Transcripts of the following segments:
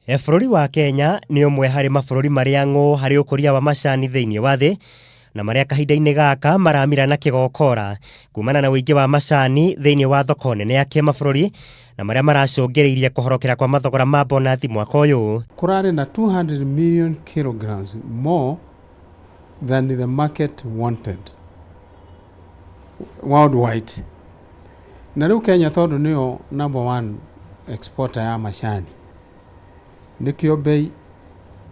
Bũrũri wa Kenya nĩ ũmwe harĩ mabũrũri marĩa ng'ũ harĩ ũkũria wa macani thĩinĩ wa thĩ na marĩa kahinda-inĩ gaka maramira na kĩgokora kumana na ũingĩ wa macani thĩinĩ wa thoko nene ya kĩmabũrũri na marĩa maracũngĩrĩirie kũhorokera kwa mathogora ma bonathi mwaka ũyũ. Kũrarĩ na 200 million kilograms more than the market wanted worldwide. Na rĩu Kenya tondũ nĩyo number one exporter ya macani, nĩkĩo bei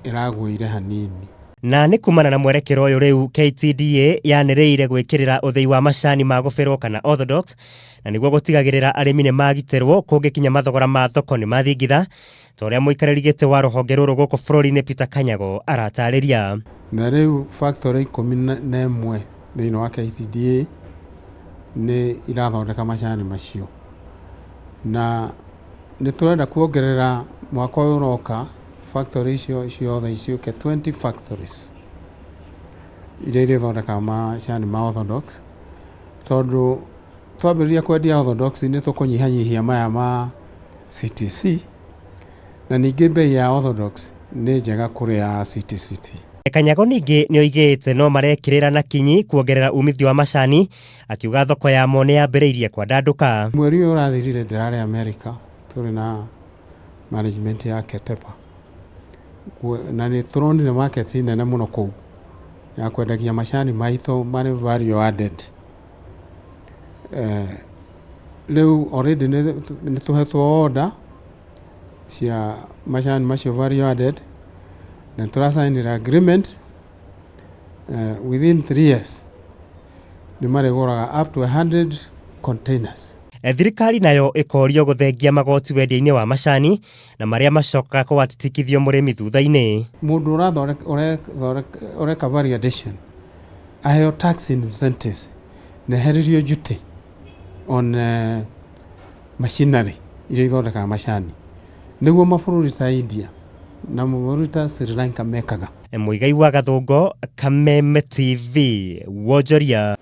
ĩragũire hanini. Na nĩ kumana na mwerekera ũyũ rĩu KTDA yanĩrĩire gwĩkĩrĩra ũthĩi wa macani ma gũbĩrwo kana orthodox, na nĩguo gũtigagĩrĩra arĩmi nĩ magitĩrwo kũngĩkinya mathogora ma thoko nĩ mathingitha, ta ũrĩa mũikarĩri gĩtĩ wa rũhonge rũrũ gũkũ bũrũri-inĩ Peter Kanyago aratarĩria. Na rĩu factory 11 thĩinĩ wa KTDA nĩ irathondeka macani macio, na nĩ tũrenda kuongerera mwaka ũyũ ũroka factory icio ciothe iciũke 20 factories iria irĩthondekaga macani ma orthodox, tondũ twambĩrĩria kwendia orthodox nĩ tũkũnyihanyihia maya ma CTC, na ningĩ bei ya orthodox nĩ njega kũrĩ ya CTCT. Kanyago ningĩ nĩ oigĩte no marekĩrĩra na kinyi kuongerera umithio wa macani, akiuga thoko yamo nĩ yambĩrĩirie kwandandũka. Mweri ũyũ ũrathirire ndĩrarĩ America tũrĩ na management ya Ketepa, na nĩ tũronire market nene mũno kũu ya kwendagia macani maitũ marĩ value added. Rĩu already nĩ tũhetwo order cia macani macio value added, na tũracainire agreement within 3 years nĩ marĩgũraga up to 100 containers. Thirikari nayo ĩkorio gũthengia magoti wendia-inĩ wa macani na marĩa macokaga kũgatitikithio mũrĩmi thutha-inĩ. Mũndũ ũreka value addition aheo tax incentives na ehererio duty on machinery iria ithondekaga macani, nĩguo mabũrũri ta India na mabũrũri ta Sri Lanka mekaga. Muigai wa Gathũngo, Kameme TV, Wonjoria.